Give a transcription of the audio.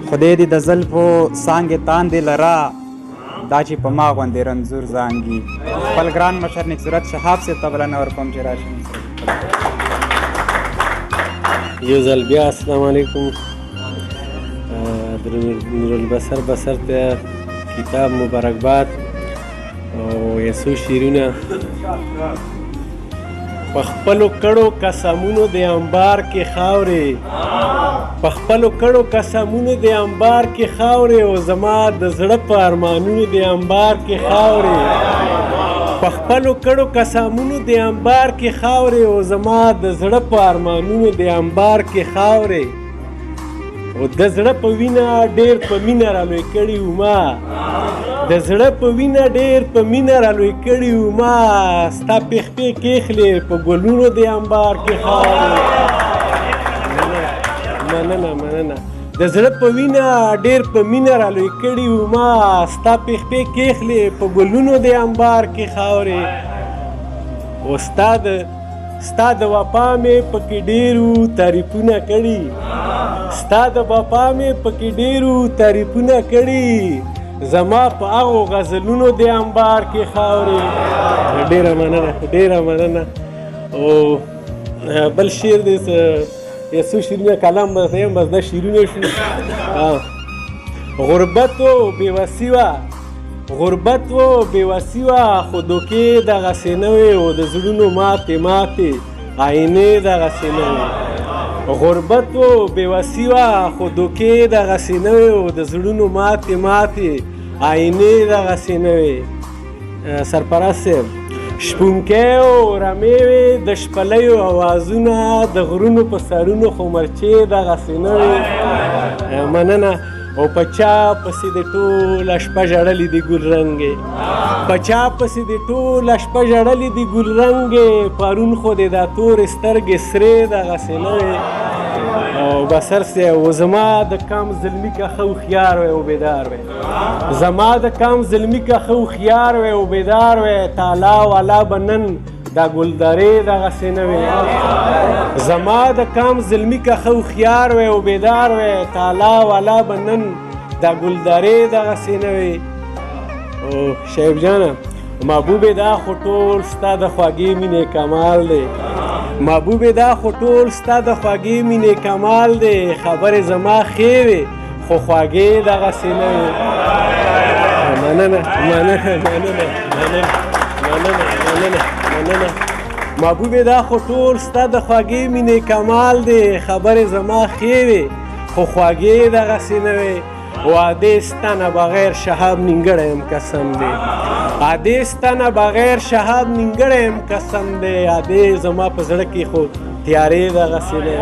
خدای دې د زلفو څانګې تاندې لره، دا چې په ما غوندې رنځور زانګي. خپل ګران مشر نیک صورت شهاب صاحب ته بلنه ورکوم چې راشي. یو ځل بیا السلام علیکم. د نورالبصر بصر ته کتاب مبارکباد او یو څو شعرونه. په خپلو کړو قسمونو د انبار کې خاورې، په خپلو کړو قسمونو د انبار کې خاورې، او زما د زړه په ارمانونو د انبار کې خاورې. په خپلو کړو قسمونو د انبار کې خاورې، او زما د زړه په ارمانونو د انبار کې خاورې. او د زړه په وینه ډېر په مینه را لوی کړي وو ما، د زړه په وینه ډېر په مینه را لوی کړي وو ما، ستا پې خپې کېښلې په ګلونو د انبار کې خاورې. مننه مننه. د زړه په وینه ډېر په مینه را لوی کړي وو ما، ستا پې خپې کېښلې په ګلونو د انبار کې خاورې. او ستا د وفا مې پکې ډېرو تعریفونه کړي، ستا د وفا مې پکې ډېرو تعریفونه کړي، زما په هغو غزلونو د انبار کې خاورې. ډېره مننه، ډېره مننه. او بل شعر دی، یو څو شعرونه کلام به یم، بس دا شعرونه شو. غربت و بېوسي وه، غربت و بېوسي وه، خو دوکې دغسې نه وې، او د زړونو ماتې ماتې آینې دغسې نه وې. غربت و بېوسي وه، خو دوکې دغسې نه وې، او د زړونو ماتې ماتې آینې دغسې نه وې. سرپرست صاحب، شپونکی او رمې وې، د شپلیو اوازونه د غرونو په سرونو، خو مرچې دغسې نه وې. مننه. او په چا پسې د ټوله شپه ژړلې دي ګل رنګې، په چا پسې د ټوله شپه ژړلې دي ګل رنګې، پرون خو دې دا تورې سترګې سرې دغسې نه وې. او بصر صاحب، و زما د کم زلمي که ښه هوښیار وی او بیدار وی، زما د کم زلمي که ښه هوښیار وی او بیدار وی، تالا والا به نن دا ګلدرې دغسې نه وې. زما د کم زلمي که ښه هوښیار وی او بیدار وی، تالا والا به نن دا ګلدرې دغسې نه وې. او شیب جانه محبوبې، دا خو ټول ستا د خواږې مینې کمال دی. محبوبې دا خو ټول ستا د خواږې مینې کمال دی، خبرې زما ښې وې خو خواږې دغسې نه وې. مننه مننه مننه مننه مننه مننه مننه. محبوبې دا خو ټول ستا د خواږې مینې کمال دی، خبرې زما ښې وې خو خواږې دغسې نه وې. وعدې ستا نه بغیر شهاب نیمګړی یم قسم دی، ادې ستا نه بغیر شهاب نیمګړی یم قسم دی، ادې زما په زړه کې خو تیارې دغسې نه.